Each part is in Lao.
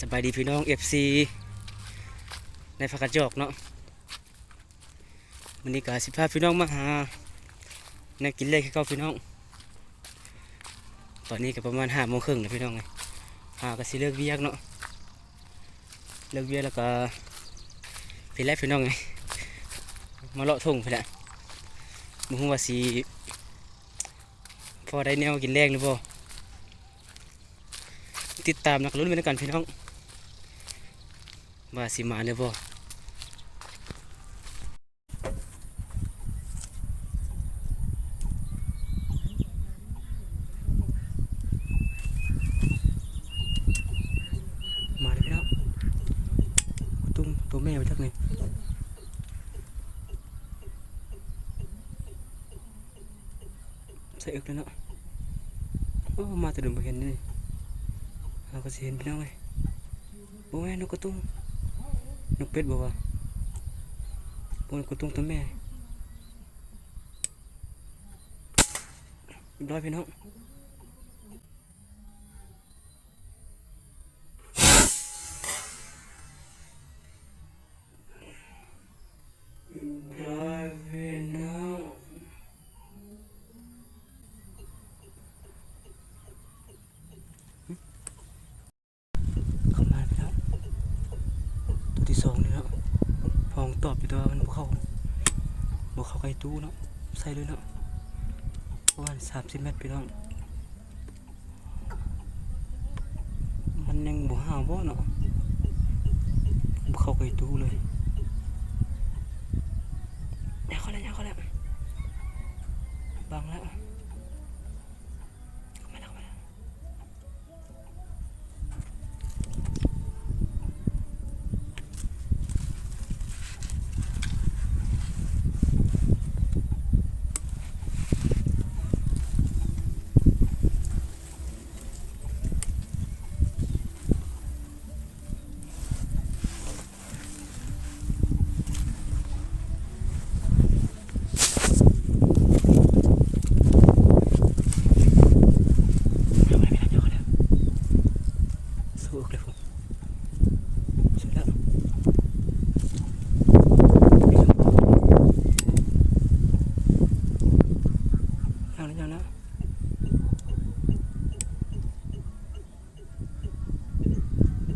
ສະບາຍດີພີ່ນ້ອງ ເອັຟຊີ ໃນພາກກະຈອກເນາະ. ມື້ນີ້ກະຊິພາພີ່ນ້ອງມາຫາແນວກິນແລງຄືເກົ່າພີ່ນ້ອງ. ຕອນນີ້ກະປະມານຫ້າໂມງເຄິ່ງແລ້ວພີ່ນ້ອງເອີຍ. ຫາກະຊິເລີກວຽກເນາະ, ເລີກວຽກແລ້ວກະ ພີ້ແຫຼະພີ່ນ້ອງເອີຍ, ມາເລາະທົ່ງພີ້ແຫຼະ. ບໍ່ຮູ້ວ່າຊິພໍໄດ້ແນວກິນແລງຫຼືບໍ່. ຕິດຕາມແລ້ວກະລຸ້ນໄປນຳກັນພີ່ນ້ອງ ວ່າຊິມາຫຼືບໍ່. ມາເດີພີ່ນ້ອງ. ໂຕ ໂຕແມ່ມາຈາກນີ້. ໃສ່ເອິກແລ້ວເນາະ. ໂອ້ ມາແຕ່ດົນບໍ່ເຫັນເດ້. ເຮົາກະຊິເຫັນພີ່ນ້ອງເອີຍ. ບໍ່ແມ່ນນົກກະຕຸງ, ນົກເປັດບໍ່ວະ? ບໍ່, ນົກກະຕຸງໂຕແມ່. ຮຽບຮ້ອຍພີ່ນ້ອງ. ເຂົ້າມາແລ້ວພີ່ນ້ອງ. ໂຕທີສອງນີ້ເນາະ, ຫ້ອງຕອບຢູ່ ແຕ່ວ່າມັນບໍ່ເຂົ້າ, ບໍ່ເຂົ້າໃກ້ຕູ້ເນາະ, ໃສ່ເລີຍເນາະ. ປະມານສາມສິບແມັດພີ່ນ້ອງ. ມັນຍັງບໍ່ຫ້າວບໍ່ເນາະ, ບໍ່ເຂົ້າໃກ້ຕູ້ເລີຍ. ຍາວເຂົ້າແລ້ວ ຍາວເຂົ້າແລ້ວ, ບັງແລ້ວ. ເຂົ້າມາແລ້ວ ເຂົ້າມາແລ້ວ.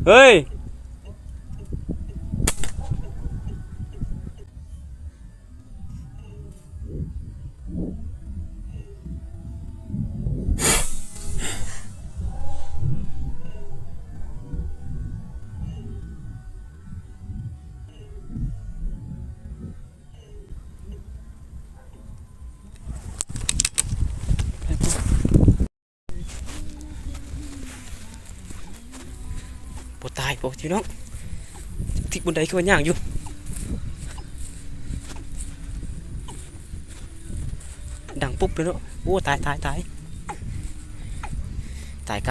ເຮີ້ຍ. ບໍ່ຕາຍບໍ່ພີ່ນ້ອງ, ຕິກບົນໄດຄືວ່າຍ່າງຢູ່. ດັງປຸບເລີຍເນາະ. ໂອ້ ຕາຍ ຕາຍ ຕາຍ ຕາຍໄກ.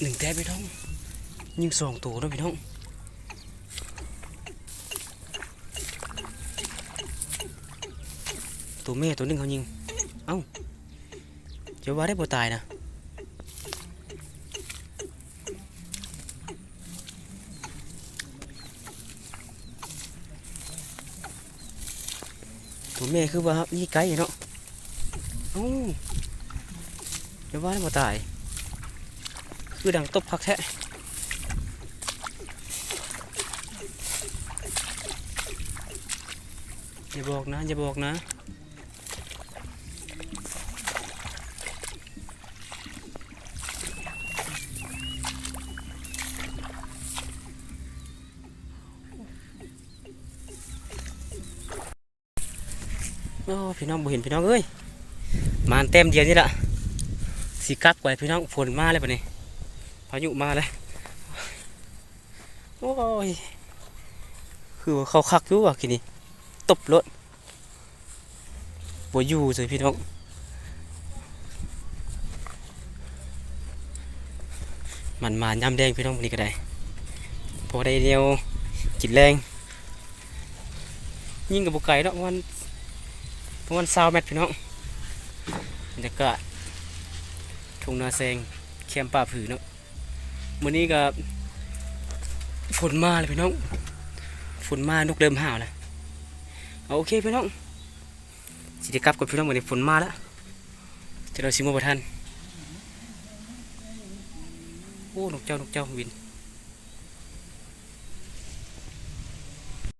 ໜຶ່ງແຕ້ມພີ່ນ້ອງ, ຍິງສອງໂຕເນາະພີ່ນ້ອງ. ໂຕແມ່ໂຕໜຶ່ງເຮົາຍິງ. ເອົ້າ ຢ່າວ່າໄດ້ບໍ່ຕາຍນະ. ໂຕແມ່ຄືວ່າຍິງໄກເນາະ. ເອົ້າ ຢ່າວ່າໄດ້ບໍ່ຕາຍ, ຄືດັງຕົບຄັກແທ້. ຢ່າບອກນະ ຢ່າບອກນະ. ໂອ້ ພີ່ນ້ອງ ບໍ່ເຫັນພີ່ນ້ອງເອີຍ, ມາແຕ້ມດຽວນີ້ລະ ຊິກັບກ່ອນພີ່ນ້ອງ. ຝົນມາແລ້ວບາດນີ້ ພາຍຸມາແລ້ວ. ໂອ້ຍ ຄືວ່າເຂົ້າຄັກຢູ່ວ່າກີ້ນີ້, ຕົບໂລດ ບໍ່ຢູ່ເລີຍພີ່ນ້ອງ. ມັນມາຍາມແລງພີ່ນ້ອງ, ມື້ນີ້ກະໄດ້ ພໍໄດ້ແນວກິນແລງ. ຍິງກະບໍ່ໄກເນາະ, ປະມານ ປະມານຊາວແມັດພີ່ນ້ອງ. ບັນຍາກາດທົ່ງນາແຊງ ແຄມປ່າຜືເນາະ. ມື້ນີ້ກໍຝົນມາແລ້ວພີ່ນ້ອງ ຝົນມາ ນົກເລີ່ມຫ້າວແລ້ວ. ເອົາ ໂອເຄພີ່ນ້ອງ ຊິໄດ້ກັບກ່ອນພີ່ນ້ອງ ມື້ນີ້ຝົນມາແລ້ວ ຈະໄດ້ຊິເມືອບໍ່ທັນ. ໂອ້ ນົກເຈົ້າ ນົກເຈົ້າບິນ.